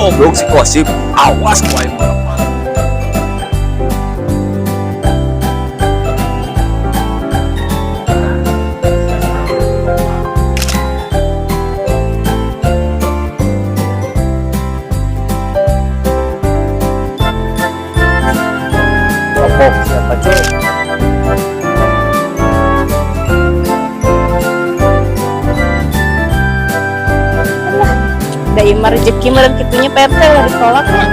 Goblok si Kosim, awas ku aing mah. Kopok siapa cek? Da ieu mah rezeki meureun kitunya Pak RT lah ditolaknya.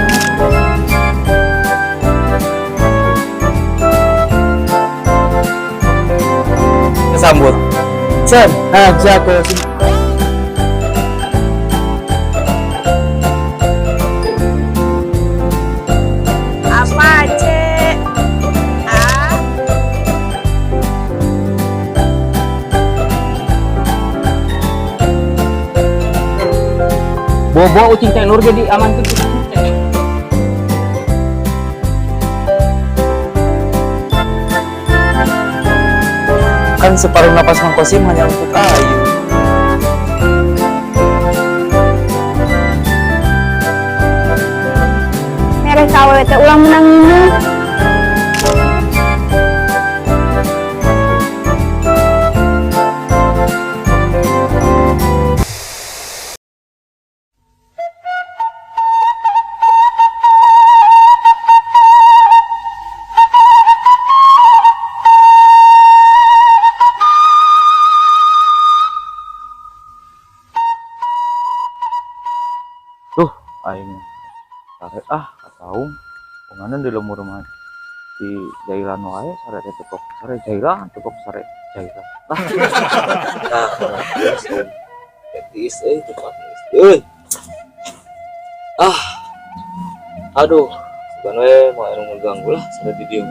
Kesambut. Sen, ah jago sih. Apa C? A. Bobo ucing teh Nur jadi aman tuh. Kan separuh napas Mang Kosim hanya untuk Ayu. Mere ka awewe teh ulah menang minum. Tuh, aing sare ah ataung unganan di lembur mah di jailan wae sare teh tekok sare jailan tekok sare jailan. Ah, tiis euy tempat euy. Ah. Aduh, sugan we moal anu ngeganggu lah sare di dieu.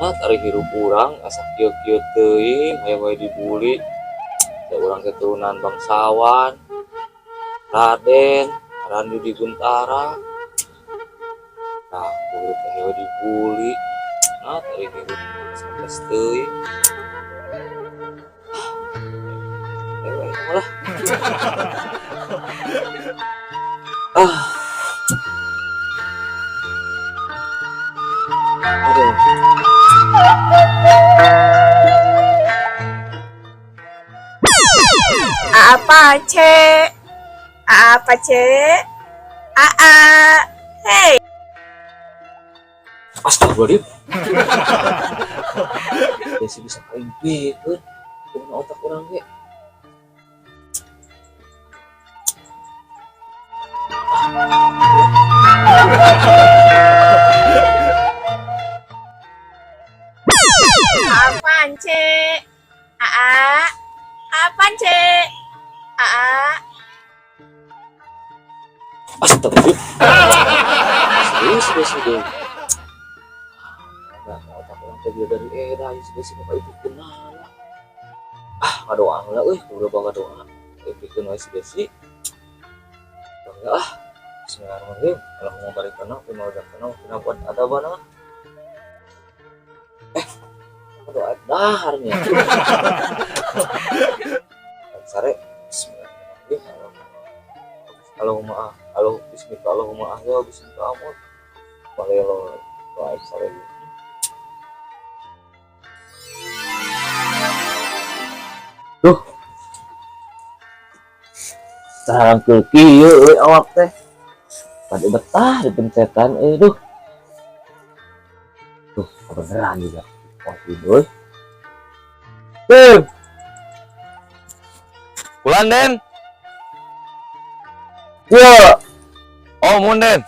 Ah, tarik hirup urang asa kieu-kieu teuing hayang wae dibully. Da urang keturunan bangsawan. Raden, Randu di Guntara. Nah, kudu teh we dibully. Nah, tarik hirup asa geus teuing. Eh, we lah. Ah. Aduh. A apa C? A apa C? A A. Hey. Astagfirullahaladzim. Desi bisa kaimpikeun. Kumaha otak urang ge. Apaan C? A A. Apaan C? A A. Astagfirullah. Serius, serius, serius. Enggak, otak urang teh dia dari era ieu si Desi mah itu kenal. Ah, ngadoa heula euy, kudu loba ngadoa. Ipikeun wae si Desi. Bangga ah. Bismillahirrahmanirrahim. Allahumma barik lana fi ma razaqtana wa qina adzabannar. Doa daharnya. Sare. Bismillahirrahmanirrahim. Allahumma ah, bismika Allahumma ahya wa bismika amut. Walelo doa sare. Duh. Sarangkeul kieu euy awak teh. Pada betah dipencetan euy duh. Tuh, kebeneran juga. Wah, euy. Tuh. Bulan, Den. Yo. Oh, mun, Den.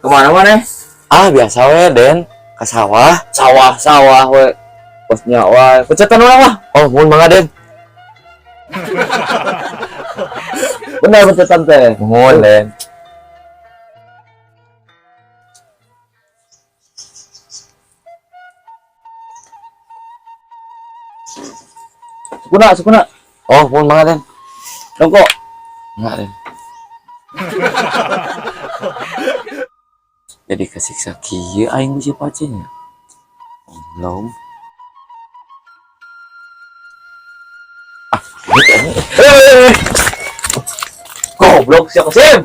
Kemana mana? Ah, biasa we, Den. Ke sawah. Sawah, sawah we. Bosnya wae. Pencetan urang lah. Oh, mun mangga, Den. Bener pencetan teh. Mun, Den. Sukuna, sukuna. Oh, mun mangga, Den. Dongkok. Enggak, Den. Jadi kesiksa kieu aing ku si pacenya. Belum. Eh. Goblok sia, Kosim.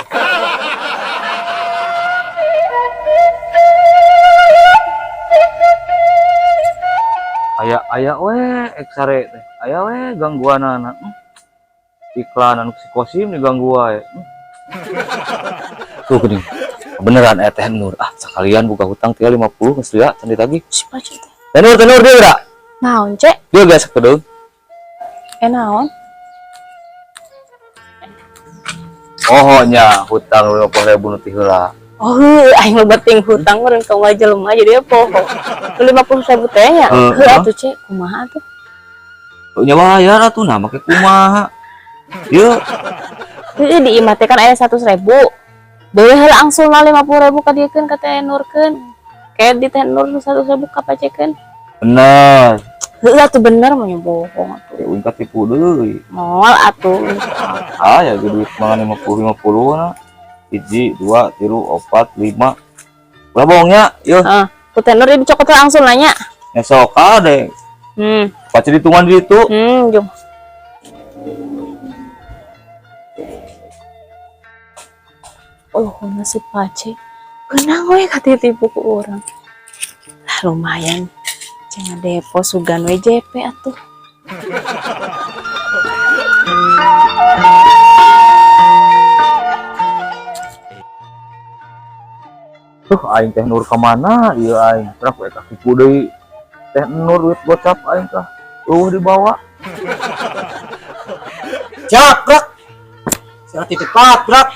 Aya aya we ek sare teh. Aya we gangguanana. Iklanan si Kosim diganggu wae. Tuh geuning. Beneran aya Teh Nur. Ah, sekalian buka hutang tinggal 50 geus lia can ditagih. Si Pace teh. Teh Nur, Teh Nur dia geura. Naon, Cek? Dia geus sakedeung. Eh, naon? Oh nya hutang 50.000 nu ti heula. Oh, heuh, aing mah beting hutang meureun ka jelema jadi poho. 50.000 teh nya. Heeh. Heuh atuh, Cek, kumaha atuh? Nya bayar atuh, nah make kumaha? Yeuh, Heuh, di imah teh kan aya 100.000. Deui heula angsulna 50.000 ka diekeun ka Teh Nurkeun. Kayak di Teh Nur 100.000 ka pacekeun. Bener. Heuh atuh bener mah nya bohong atuh. Ya uing katipu deui. Moal atuh. Ah ya duit mangan 50 50 na. 1, 2, 3, 4, 5. Ulah bohongnya, yeuh. Heeh. Ku Teh Nur dicokot heula angsul nanya. Esok ade. Pace ditungan di ditu. Jung. Oh, nasi pace. Kenang we katitipu ku urang. Lah lumayan. Cenah depo sugan we JP atuh. Tuh aing Teh Nur kemana? Iya aing. Terus we katipu deui. Teh Nur duit gocap aing kah. Eueuh dibawa. Siap, gerak. Siap titik empat, gerak.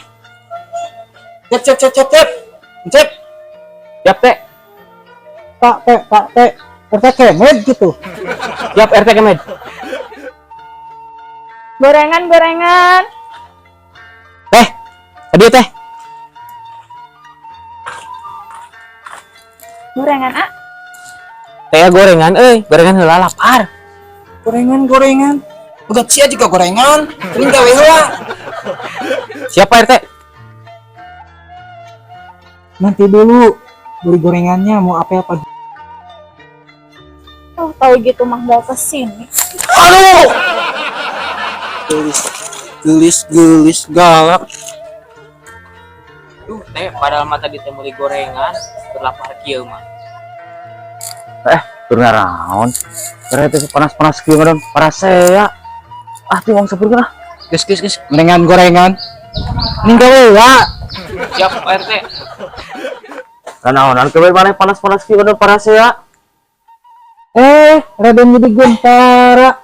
Cep, cep, cep, cep, cep. Cep. Siap, Teh. Pak, T, Pak, T. RT Kemed gitu. Siap RT Kemed. Gorengan, gorengan. Teh. Tadi teh. Gorengan, ah. Teh gorengan euy, gorengan heula lapar. Gorengan, gorengan. Udah sia juga gorengan. Ini gawe heula. Siapa RT? Nanti dulu beli gorengannya mau apa-apa. Oh, tahu gitu mah mau kesini. Aduh. Gelis, gelis, gelis, galak. Duh, teh, padahal mah tadi teh meuli gorengan, berlapar kieu mah. Keur naraon? Keur teh panas-panas kieu ngadan parasea. Ah, ti wong sepur ah. Geus, geus, geus. Gorengan, gorengan. Ini gawe heula. Siap Pak RT. Kanaonan kewe maneh panas-panas kieu ngadan parasea. Eh, Raden jadi Guntara.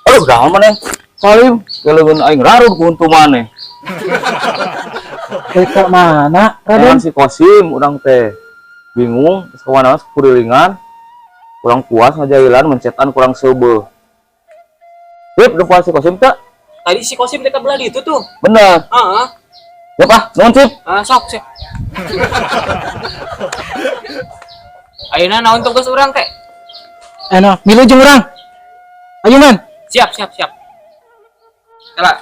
Aduh, naon maneh? Salim, keleungeun aing rarud ku untu maneh. Ke mana, Raden Raden? Si Kosim urang teh bingung geus kemana kurilingan kurang puas ngajailan mencetan kurang seubeuh. Sip, depan si Kosim teh. Tadi si Kosim teh belah itu tuh. Bener. Heeh. Siap ah, nuhun Sip. Ah, sok, sok. Ayeuna naon tugas urang teh? Eno, milu jeung urang. Ayo, man. Siap, siap, siap. Kala.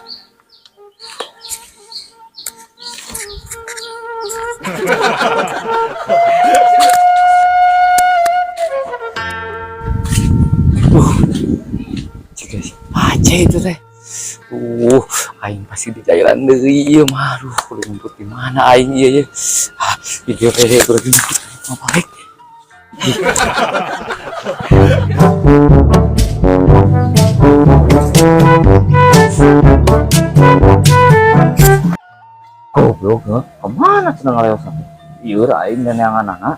Jika si Pace itu teh. Aing pasti di jailan deui ieu mah. Aduh, kudu ngumpet di mana aing ieu ye. Ah, di dieu we kudu ngumpet. Mau balik. Ih. Goblok, heuh. Kemana cenah ngaleosan? Ieu aing dan yang anak-anak.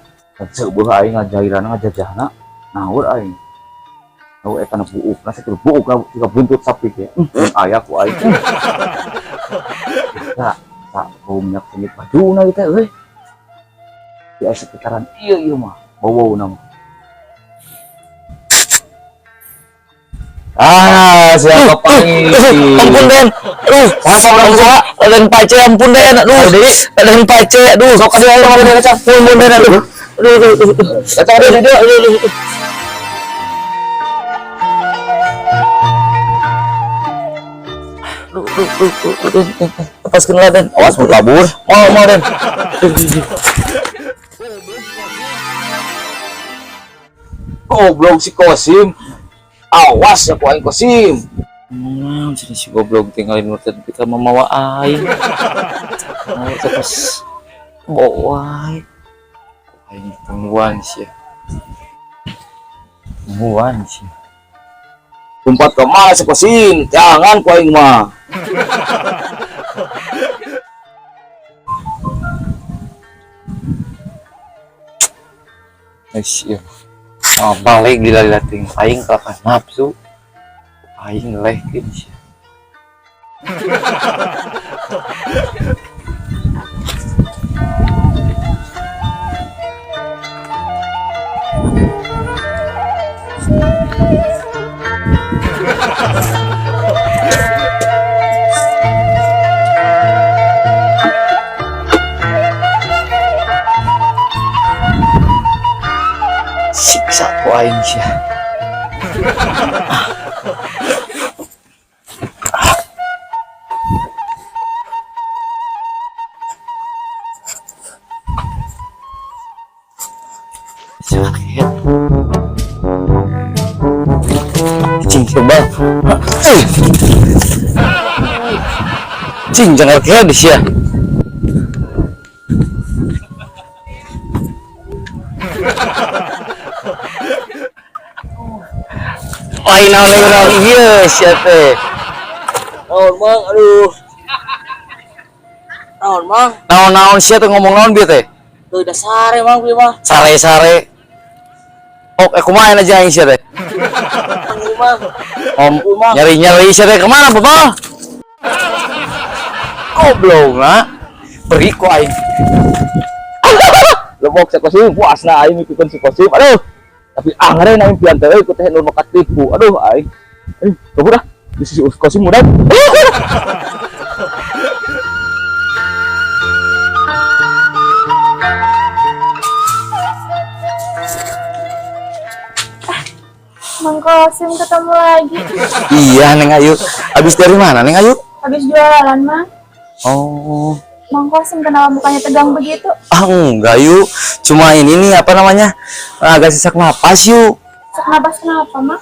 Seubeuh aing ngajailan ngajajahna. Naur aing. Tahu eta nu buuk, nasi kudu buuk lah, jika buntut sapi ge. Aya ku aing. Tak, tak bau minyak sengit bajuna ieu teh euy. Di sekitaran ieu ieu mah, bau-bauna mah. Ah, siapa panggil? Ampun Den. Aduh, Masa orang tua? Raden Pace ampun Den. Aduh, Raden Pace, aduh. Sok ka dieu aing mah kacang. Ampun Den, aduh. Aduh, aduh, aduh. Kacang ada di dieu. Aduh, aduh, aduh. Aduh, aduh, aduh, aduh, aduh. Lepaskan lah, Den. Awas mau kabur. Mau, mau, Den. Goblok si Kosim. Awas ya ku aing, Kosim. Naon sih si goblok tinggalin Nur teh kita mamawa aing. Mau teh pas bawa aing. Aing tungguan sih. Tungguan sih. Tempat kemana si Kosim? Jangan ku aing mah. Guys, ya. Oh, balik lila-lila ting aing kelakan nafsu. Aing lehkeun sih. Siksa ku aing sih. Sakit. Cing coba. Eh. Cing jangan kayak di sia. Lain naon naon ieu sia teh. Naon, Mang? Aduh. Naon, Mang? Naon-naon sia teh ngomong naon bieu teh? Tuh udah sare, Mang, bieu mah. Sare-sare. Oh, kumaha aja aing sia teh? Mang, Om nyeri-nyeri sia teh kemana, Bapak? Goblok, nah. Beri ku aing. Lemok si Kosim, puasna aing mipikeun si Kosim. Aduh. Tapi angren aing pian teh euy ku teh Nur nu katipu. Aduh aing. Eh, kabur ah. Di sisi Kosim mudah. Mang Kosim, ketemu lagi. Iya, Neng Ayu. Habis dari mana, Neng Ayu? Habis jualan, Mang. Oh. Mang Kosim kenapa mukanya tegang begitu? Ah, enggak, Yu. Cuma ini nih, apa namanya? Agak sesak napas, Yu. Sesak napas kenapa, Mang?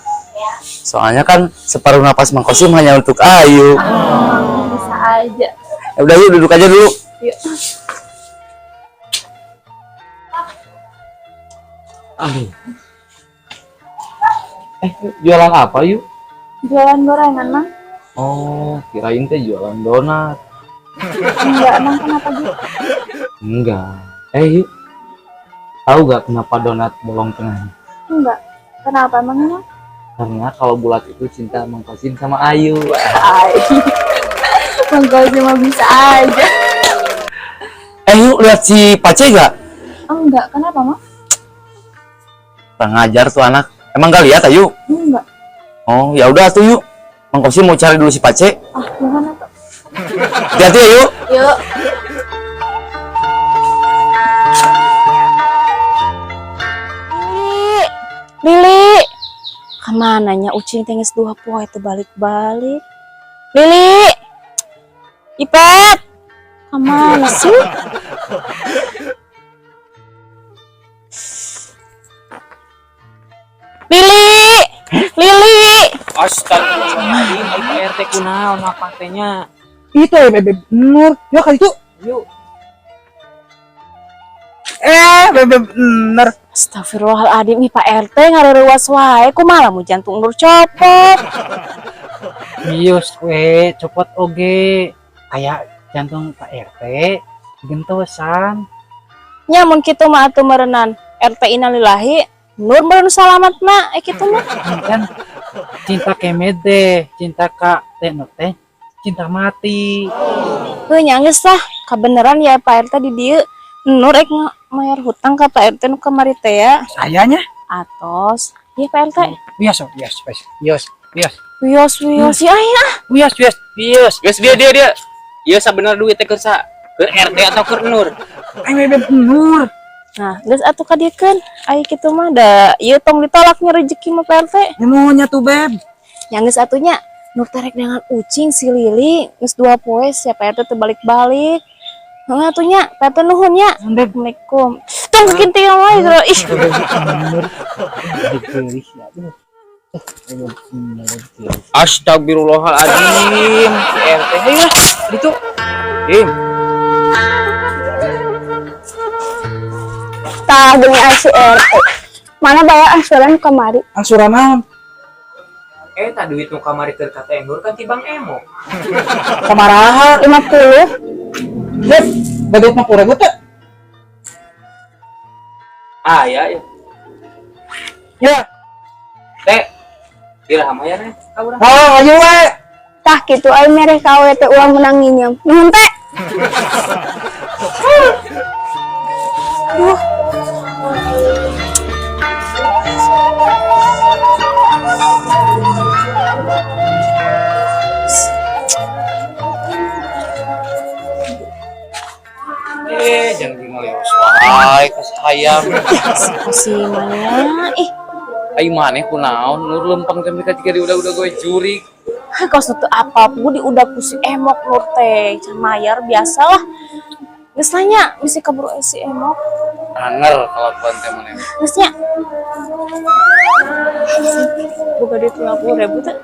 Soalnya kan separuh napas Mang Kosim hanya untuk Ayu. Oh, bisa aja. Ya udah, yuk duduk aja dulu. Yuk. Aduh. Jualan apa, Yu? Jualan gorengan, Mang. Oh, kirain teh jualan donat. Enggak, emang kenapa gitu? Enggak. Yuk. Tahu gak kenapa donat bolong tengahnya? Enggak. Kenapa emangnya? Karena kalau bulat itu cinta Mang Kosim sama Ayu. Ay. Mang Kosim mah bisa aja. Yuk, lihat si Pace gak? Enggak, kenapa, Mang? Kurang ngajar tuh anak. Emang gak lihat, Ayu? Enggak. Oh, ya udah tuh yuk. Mang Kosim mau cari dulu si Pace. Ah, gimana tuh? Hati-hati ya, yuk. Yuk. Lili, Lili, kemana nya ucing teh geus 2 poe teu balik-balik. Lili, Ipet, kemana sih? Lili, Lili. Astagfirullahaladzim, ai Pak RT kunaon apa teh nya? Itu ya Bebek Nur. Ya kali itu. Yuk. Bebek Nur. Astagfirullahaladzim, ih Pak RT ngareurewas wae, kumaha lamun jantung Nur copot. Bius we, copot oge. Kayak jantung Pak RT gentosan. Nya mun kitu mah atuh meureunan RT innalillahi, Nur meureun salamatna kitu mah. Kan cinta kemed deh, cinta ka teh Nur teh, cinta mati. Heuh nya geus lah, kabeneran ya Pak RT di dieu. Nur rek mayar hutang ka Pak RT nu kamari teh ya. Sayanya? Atos. Iya Pak RT. Bias, bias, bias, bias, bias. Wios, wios, ya ya. Wios, wios, wios. Geus dia dia dia. Ieu sabenerna duit teh keur sa? Keur RT atau keur Nur? Bebek Nur. Nah, geus atuh kadiekeun. Ai kitu mah da ieu tong ditolaknya rezeki mah Pak RT. Nyemonya tuh, Beb. Yang geus atunya Nur terek dengan ucing si Lili geus 2 poe sia Pak RT teu balik-balik. Heeh atunya, Pak RT nuhun nya. Beb. Assalamualaikum. Tong kekinting wae bro. Ih. Bebek Nur. Dikeris ya. Aduh. Astagfirullahaladzim, si RT. Ayo lah, itu. Im. Tah geuning ai si RT. Mana bayar angsuran kamari? Angsuran naon? Eh, tak duit nu kamari keur ka Teh Nur kan ti Bang Emok. Samaraha? 50. Dep, bagai 50 ribu teh. Ah, ya, ya. Ya. Teh. Iraha mayar ya, ka urang. Oh, ayo we. Tah kitu ai mere ka we teh uang menang nginjem. Nuhun teh. Duh. Eh, jangan ngaleos wae ka hayam. Si mana? Ih, Ai maneh kunaon nur lempeng teh mereka jika udah-udah gue jurik. Kos teu apa gue di udah ku si Emok Nur teh. Can mayar biasa lah. Geus nanya, bisi kaburu si Emok. Anger kelakuan teh maneh. Geus nya. Boga duit 50 ribu teh.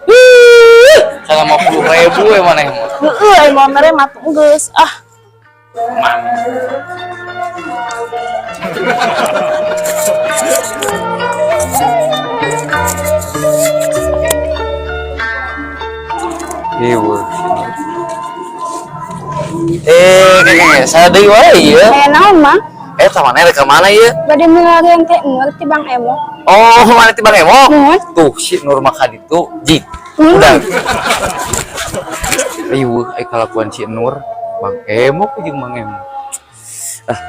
50 ribu ya maneh mah. Heeh, ai mau mere mah tuh geus. Ah, Mang. Iya, eh, kayaknya saya deui wae ieu. Aya naon, Mang? Eh, sama rek ka mana ieu? Bade milarian Teh Nur ti Bang Emok. Oh, mana ti Bang Emok? Nuhun. Tuh, si Nur maka ditu, jik. Hmm. Udah. Ayo, ai kalakuan si Nur, Bang Emok jeung Bang Emok. Ah.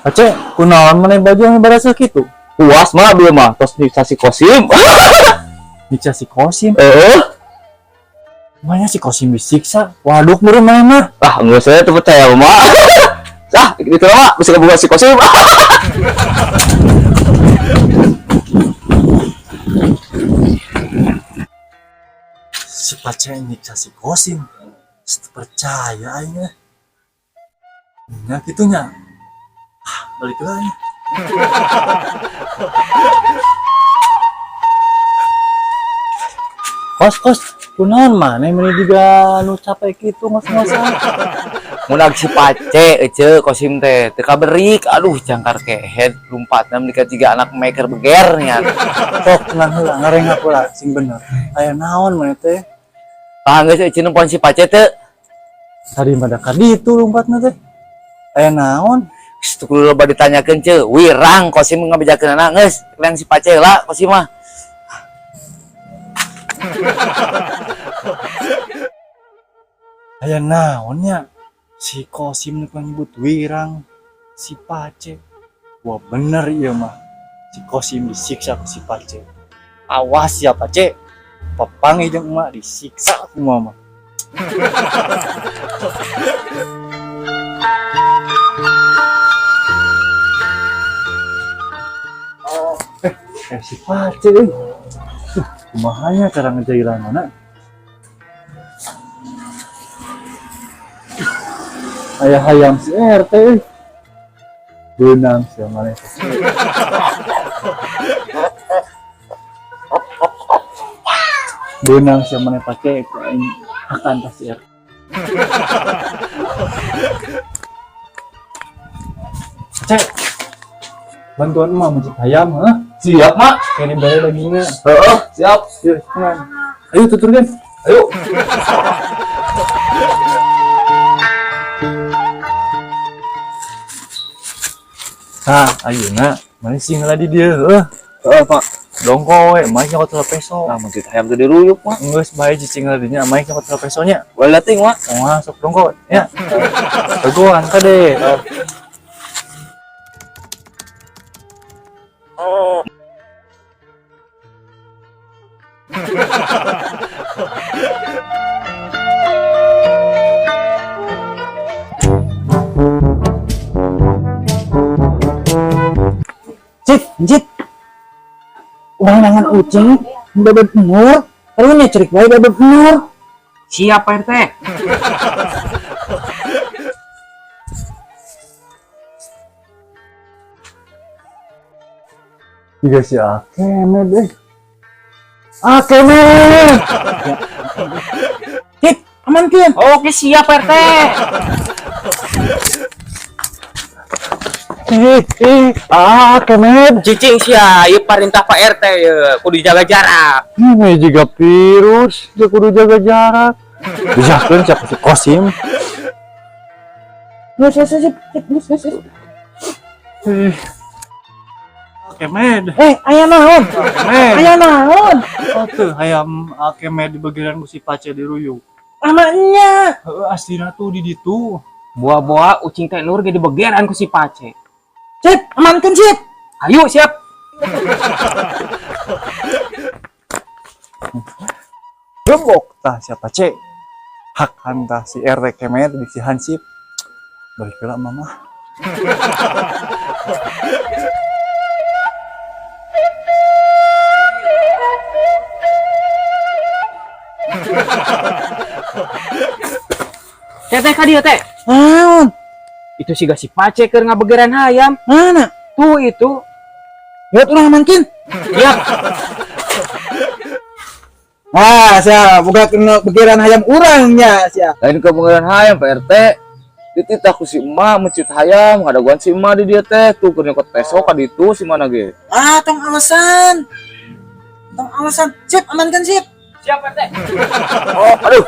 Ace, kunaon maneh baju yang barasa kitu? Puas mah dia mah tos nyiksa si Kosim. Nyiksa si Kosim. Heeh. Mana si Kosim disiksa? Waduh, meureun maneh mah. Ah, enggak saya tuh percaya mah. Ah, gitu mah bisa kebuka si Kosim. Si Pace nyiksa si Kosim. Teu percaya aing eh. Nya kitu nya. Ah, balik lagi. Kos, kos, kunaon maneh meni juga nu capek kitu ngos-ngosan? Munag si Pace ece Kosim teh teu kaberik, aduh jangkar kehed lompatna meuni ka tiga anak maker beger nya. Sok tenang heula, ngarengak heula sing bener. Aya naon maneh teh? Tah geus ece nempon si Pace teu. Tadi mah da ka ditu lompatna teh. Aya naon? Geus teu kudu loba ditanyakeun ce, wirang Kosim ngabejakeunana geus, leang si Pace heula Kosim mah. Aya naon nya? Si Kosim nu nyebut wirang, si Pace. Wah bener ieu mah. Si Kosim disiksa ku si Pace. Awas ya Pace. Papanggih jeung emak disiksa ku mama. Eh, si Pace euy. Tuh, kumaha nya cara ngejailanana? Aya hayam si RT euy. Beunang sia maneh teh. Beunang sia maneh pake ku aing hakan ka si RT. Cek. Bantuan emak mencit hayam, heuh? Siap, Mak. Kene bere dagingna. Heeh, siap. Yuk, tenang. Ayo tuturkeun. Ayo. Tah, ayeuna maneh sing heula di dieu heuh. Heeh, Pak. Dongko we, maik nyokot heula peso. Nah, mencit hayam teh diruyuk, Mak. Geus bae cicing heula dinya, maik nyokot heula peso nya. Boleh ting, Mak. Moal sok dongko nya. Dagoan kade. Cit, cit. Uang nangan ucing, bebek nur, karunya cerik wae bebek nur. Siap, Pak RT. Tiga si Akemet deh. Akemet. Cip, amankeun. Oke, siap RT. Ih, ih, Akemet. Cicing sia, ieu parintah Pak RT ye, kudu jaga jarak. Ini juga virus, dia kudu jaga jarak. Bisa siapa si Kosim. Geus, geus, sip, sip, geus, geus, geus. Ih. Akemet. Eh, aya naon? Akemet. Aya naon? Oh tuh, hayam Akemet di bagian ku si Pace diruyuk. Amanya. Heeh, aslina tuh di ditu. Buah-buah ucing teh Nur ge dibegeran ku si Pace. Cip, amankeun, Cip. Ayo siap. Gembok tah siapa cek. Hak hantah si RT Kemet di si Hansip. Balik heula mama. Teh teh ka dieu teh. Naon? Itu siga si Pace keur ngabegeran hayam. Mana? Tuh itu. Lihat urang amankeun. Siap. Ah, sia boga kena begeran hayam urang nya sia. Lain kebegeran hayam Pak RT. Dititah ku si emak mencit hayam, ngadaguan si emak di dia teh tuh keur nyokot peso ka ditu si mana ge. Ah, tong alasan. Tong alasan. Sip, amankan sip. Siap RT. Oh, aduh.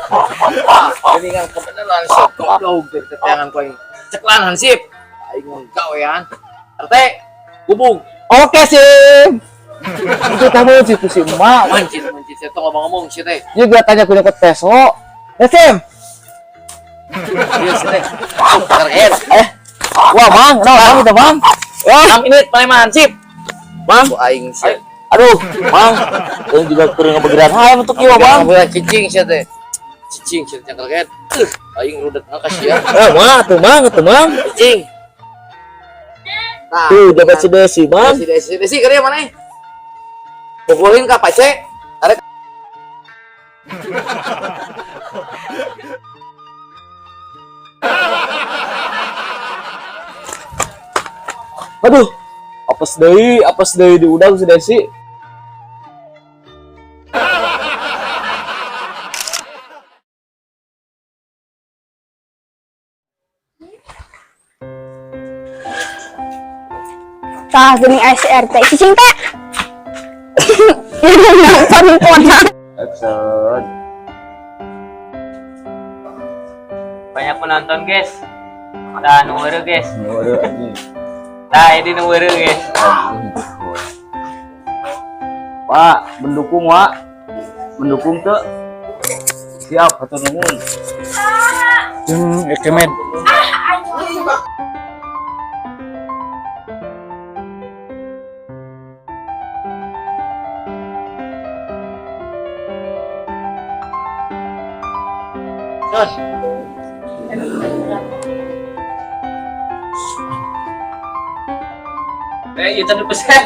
Ini kan kebenaran sih goblok dari teteangan ku aing. Ceklan Hansip. Aing mah gawean. RT, gubung. Oke sih. Itu tamu si ku si emak. Mancit, mancit saya ngomong-ngomong sih teh. Juga tanya ku nyokot peso. Ya, Sim. Iya sih teh. Keren. Eh. Wah, Bang, nah, Bang, itu, Bang. Wah, Mang ini paling Hansip. Bang. Ku aing sih. Aduh, Bang. Ini juga keur ngabegeran hayam untuk ieu, Bang. Cicing sih teh. Cicing sih teh keren. Aing rudet kasihan. Eh, mah, tuh, Bang, tuh, Bang. Cicing. Nah, Tuh, jaga si Desi, Bang. Desi, Desi, Desi, kerja mana? Pukulin ka Pace. Tarik. Aduh, apes deui diudang si Desi. Tah geuning SRT cicing teh. Nonton kota. Action. Banyak penonton, guys. Tah nu weureuh, guys. Waduh, anjing. Tah ini nu weureuh, guys. Pak, mendukung, Wak. Mendukung tuh. Siap, hatur nuhun. Jeung Akemet. Eh, itu tadi peset.